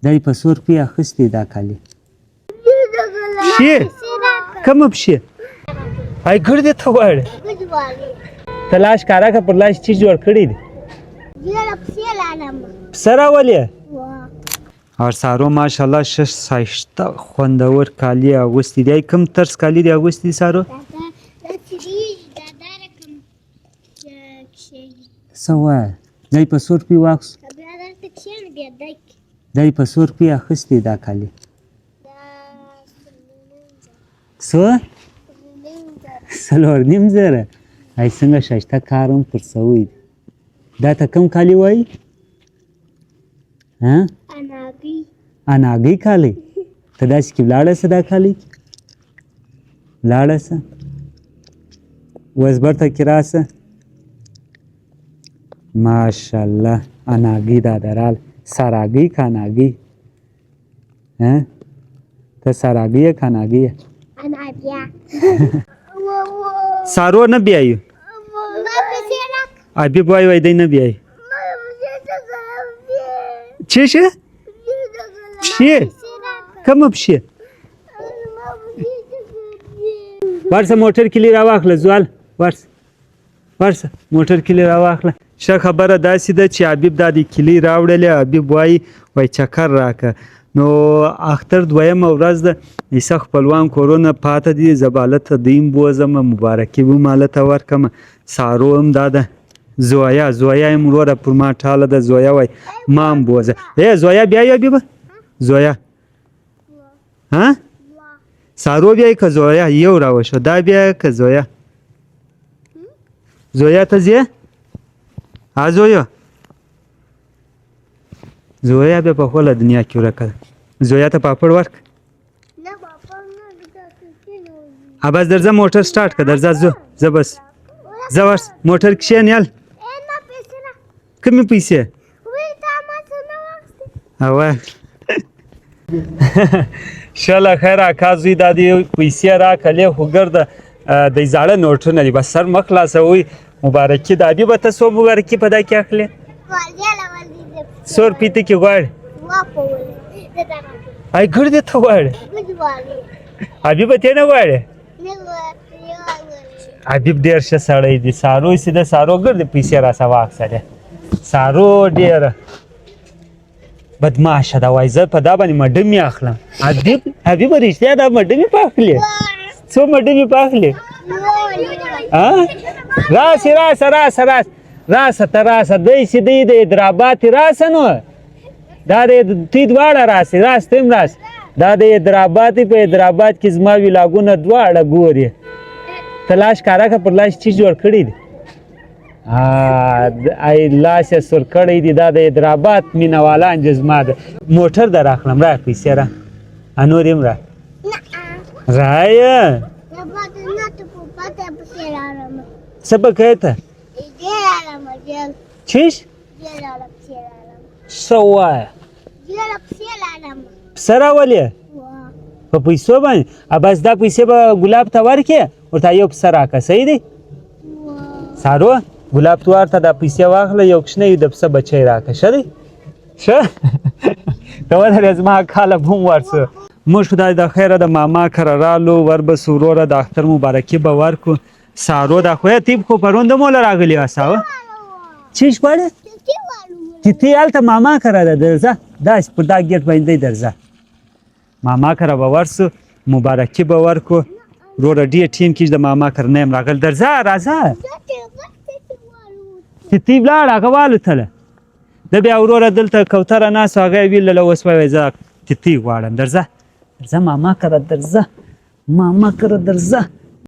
دا یې په څو روپۍ اخیستي دا کالي؟ پښې؟ کومه پښې؟ ای ګردې ته غواړې؟ ته لاش ښکاره که، پر لاش چی جوړ کړی دی؟ پسه راولې؟ او سارو ماشاءالله ښه ښایسته خوندور کالي اغوستي دي. کوم طرز کالي دي اغوستي دي سارو؟ څه وایه؟ دا یې په څو روپۍ واخیستو؟ دا یې په څو روپۍ اخیستي دا کالي؟ څو؟ 4.5 زره. ای څنګه ښایسته کار هم پر سوی دی. دا ته کوم کالي وایي؟ ها؟ اناګۍ. اناګۍ کالي. ته داسې کې ولاړه سه، دا کالي کې ولاړه سه، اوس برته کې راسه. ماشاءالله، اناګۍ دا درال ساراګۍ که اناګۍ؟ ها، ته ساراګۍ یې که اناګۍ یې؟ انا بیا. سارو نه بیایو. حبیب وای وای دی نه بیایي. چی شي؟ پښې؟ کومه پښې؟ ورسه موټر کلی راواخله زوال، ورسه ورسه موټر کلی راواخله. ښه خبره داسې ده چې حبیب دا د کلی راوړلې. حبیب وایي وای چکر راکه. نو اختر دویمه ورځ ده، ایسه خپلوان کورونه پاته دي، زه به هلته دوی هم بوځم، مبارکي به هم هلته ورکړم. سارو هم دا ده، زویا زویا هم وروره پر ما ټاله ده. زویا وای ما هم بوځه. ای زویا بیا یې حبیبه زویا ها سارو بیا که زویا یو راوښه دا بیا که زویا زویا ته ځې؟ ها زویا، زویا بیا په خپله دنیا کې ورکه ده. زویا ته پاپړ ورک. ها بس درځه، موټر سټارټ که، درځه. ځو، زه بس زه ورس موټر کښېن. یل کومې پیسې؟ اوه شله خیر اکا زوی دا دی پیسې راکړې، خو ګرده د زاړه نوټونه دي، بس سر مه خلاصوئ. مبارکي د حبیبه، ته څو مبارکي په دا کې اخلې؟ څو روپۍ ته کې غواړې؟ ای ګردې ته غواړې؟ حبیبه ته نه غواړې؟ حبیب ډېر ښه سړی دی. سارو چې د سارو ګردې پیسې راسه واخیستلې. سارو ډېره بدمعاشه ده، وایي زه په دا باندې مډمې اخلم. حبیب حبیب رښتیا دا مډمې په اخلې؟ څو مډمې په اخلې؟ ها راسه راسه راسه راسه راسه، ته راسه. دی چې دی د حیدرآباد راسه، نو دا د تی دواړه راسي، راس ته هم راس. دا د حیدرآباد، په حیدرآباد کې زما ویلاګونه دواړه ګوري. ته لاش ښکاره که، پر لاش چی جوړ کړی دی؟ ای لاس یې سور کړی دی. دا د حیدرآباد مینوالان چې زما ده. موټر در اخلم، را پیسې را، انور هم را رایه. څه به کوې ته؟ چیش؟ څه وایه؟ پسه راولې په پیسو باندې؟ بس دا پیسې به ګلاب ته ورکې، ورته یو پسه راکړه. صحیح دی سارو؟ ګلاب ته ورته دا پیسې واخله، یو کوچنی د پسه بچی راکړه. ښه دی؟ ښه ته ودرې، زما کاله به هم ورسو. موږ خدای د خیره د ماما کره رالو، وربسو وروره، د اختر مبارکي به ورکو. سارو دا خو تیب خو پرون د موله راغلی وساوه. چیش غواړې؟ تیتی هلته ماما کره ده، درځه. داسې پر دا ګېټ باندې درځه، ماما کره به ورسو، مبارکي به ورکو. وروره ډېر ټیم کېږي د ماما کره نه یم راغلی. درځه راځه. تیتی ولاړه، هغه والوتله. ده بیا وروره دلته کوتره ناست، هغه یې ویلله اوس وایي زه تیتی غواړم. درځه درځه ماما کره درځه، ماما کره درځه.